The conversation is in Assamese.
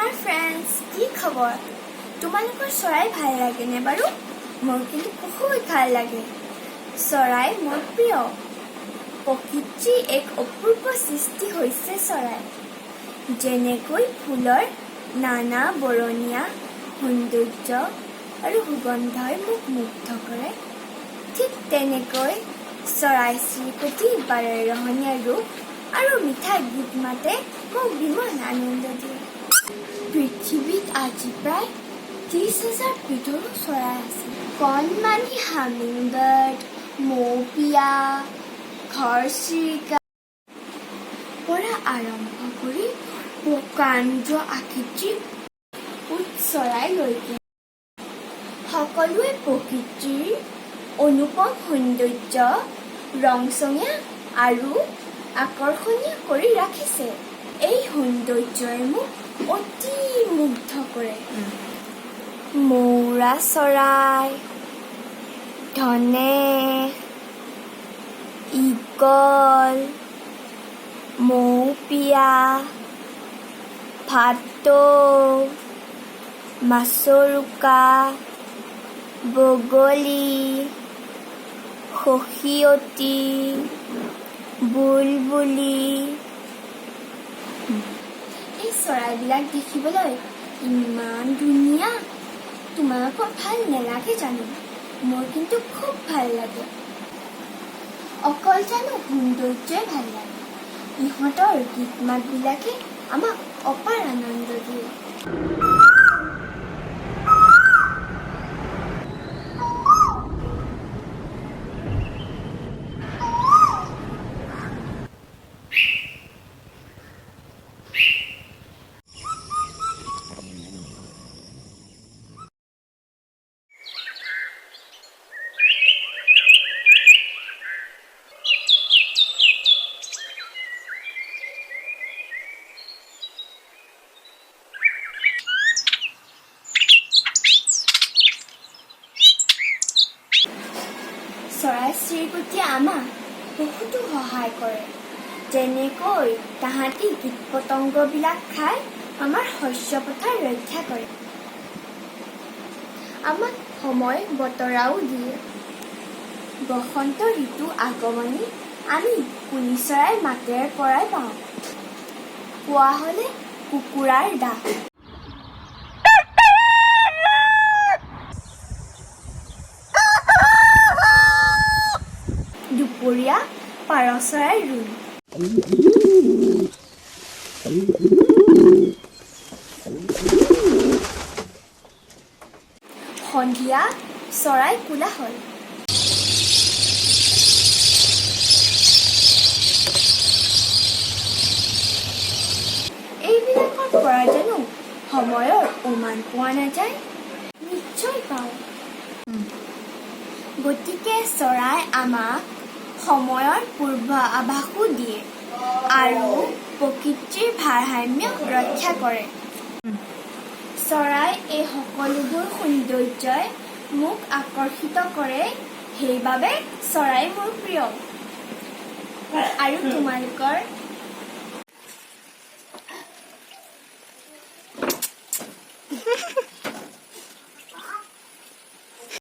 নমস্কাৰ ফ্ৰেণ্ডছ, কি খবৰ? তোমালোকৰ চৰাই ভাল লাগেনে বাৰু? মোৰ কিন্তু বহুত ভাল লাগে। চৰাই মোৰ প্ৰিয়। প্ৰকৃতিৰ এক অপূৰ্ব সৃষ্টি হৈছে চৰাই। যেনেকৈ ফুলৰ নানা বৰণীয়া সৌন্দৰ্য আৰু সুগন্ধই মোক মুগ্ধ কৰে, ঠিক তেনেকৈ চৰাই চিৰিকটিৰ বাৰেৰহণীয়া ৰূপ আৰু মিঠা গীত মাতে মোক বিমল আনন্দ দিয়ে। পৃথিৱীত আজি প্ৰায় 30,000 বিধৰো চৰাই আছে। কণমানি হামিংবাৰ্ড, মৌপিয়া, ঘৰচিৰিকা পৰা আৰম্ভ কৰি প্ৰকাণ্ড আকৃতিৰ উট চৰাইলৈকে সকলোৱে প্ৰকৃতিৰ অনুপম সৌন্দৰ্য ৰংচঙীয়া আৰু আকৰ্ষণীয় কৰি ৰাখিছে। এই সৌন্দৰ্যই মোক অতি মুগ্ধ কৰে। মৌৰা চৰাই, ধনেশ, ঈগল, মৌপিয়া, ভাটৌ, মাছৰোকা, বগলী, সখীয়তী, বুলবুলি, এই চৰাইবিলাক দেখিবলৈ ইমান ধুনীয়া। তোমালোকৰ ভাল নেলাগে জানো? মোৰ কিন্তু খুব ভাল লাগে। অকল জানো সৌন্দৰ্যই ভাল লাগে? ইহঁতৰ গীত মাতবিলাকে আমাক অপাৰ আনন্দ দিয়ে। চৰাই চিৰিকটিয়ে আমাক বহুতো সহায় কৰে। যেনেকৈ তাহাঁতি কীট পতংগবিলাক খাই আমাৰ শস্য পথাৰ ৰক্ষা কৰে, আমাক সময় বতৰাও দিয়ে। বসন্ত ঋতু আগমনি আমি কুলি চৰাইৰ মাতেৰ পৰাই পাওঁ। পুৱা হ'লে কুকুৰাৰ ডাক, দুপৰীয়া পাৰ চৰাইৰ ৰোল, সন্ধিয়া চৰাই কোলাহল। এইবিলাকৰ পৰা জানো সময়ৰ উমান পোৱা নাযায়? নিশ্চয় পাওঁ। গতিকে চৰাই আমাক সময়ৰ পূৰ্ব আভাসো দিয়ে আৰু প্ৰকৃতিৰ ভাৰসাম্য ৰক্ষা কৰে। চৰাই এই সকলোবোৰ সৌন্দৰ্যই মোক আকৰ্ষিত কৰে। সেইবাবে চৰাই মোৰ প্ৰিয়। আৰু তোমালোকৰ?